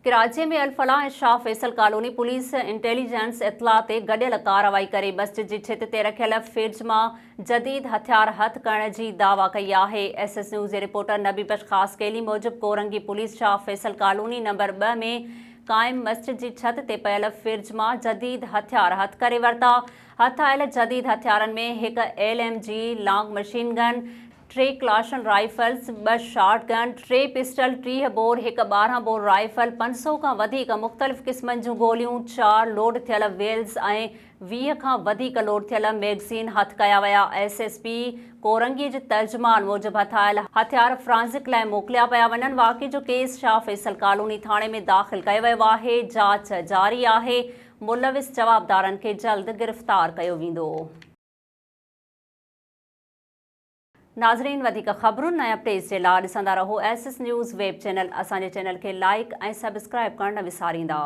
Karachi ۾ Alfalah ۽ Shah Faisal colony police intelligence اطلاع تي گڏيل ڪارروائي ڪري مسجد جي ڇت تي رکيل فرج مان جديد هٿيار هٿ ڪرڻ جي دعويٰ ڪئي آهي. ايس ايس نيوز جي رپورٽر نبي بخش خاصخيلي موجب Korangi police Shah Faisal colony number 2 ۾ قائم مسجد جي ڇت تي پيل فرج مان جديد هٿيار هٿ ڪري ورتا. هٿ آيل جديد هٿيارن ۾ هڪ L M G long machine gun, ٽي ڪلاشن رائفلز، ٻه شارٽ گن، ٽي پسٽل، 30 بور، هڪ 12 بور رائفل، 500 کان وڌيڪ مختلف قسمن جون گوليون، چار لوڊ ٿيل ويلز ۽ 20 کان وڌيڪ لوڊ ٿيل ميگزين هٿ ڪيا ويا. ايس ايس پي ڪورنگي جي ترجمان موجب هٿ آيل هٿيار فرانزڪ لاء موڪليا پيا وڃن، واقعي جو ڪيس شاهه فيصل ڪالوني ٿاڻي ۾ داخل ڪيو ويو آهي، جاچ جاري آهي، ملوث جوابدارن کي جلد گرفتار ڪيو ويندو. ناظرين وڌيڪ خبرن ۽ اپڊيٽس جي لا ڏسندا رهو S S news web channel اسان جي چينل کي لائيڪ ۽ سبسڪرائيب ڪرڻ نه وساريندا.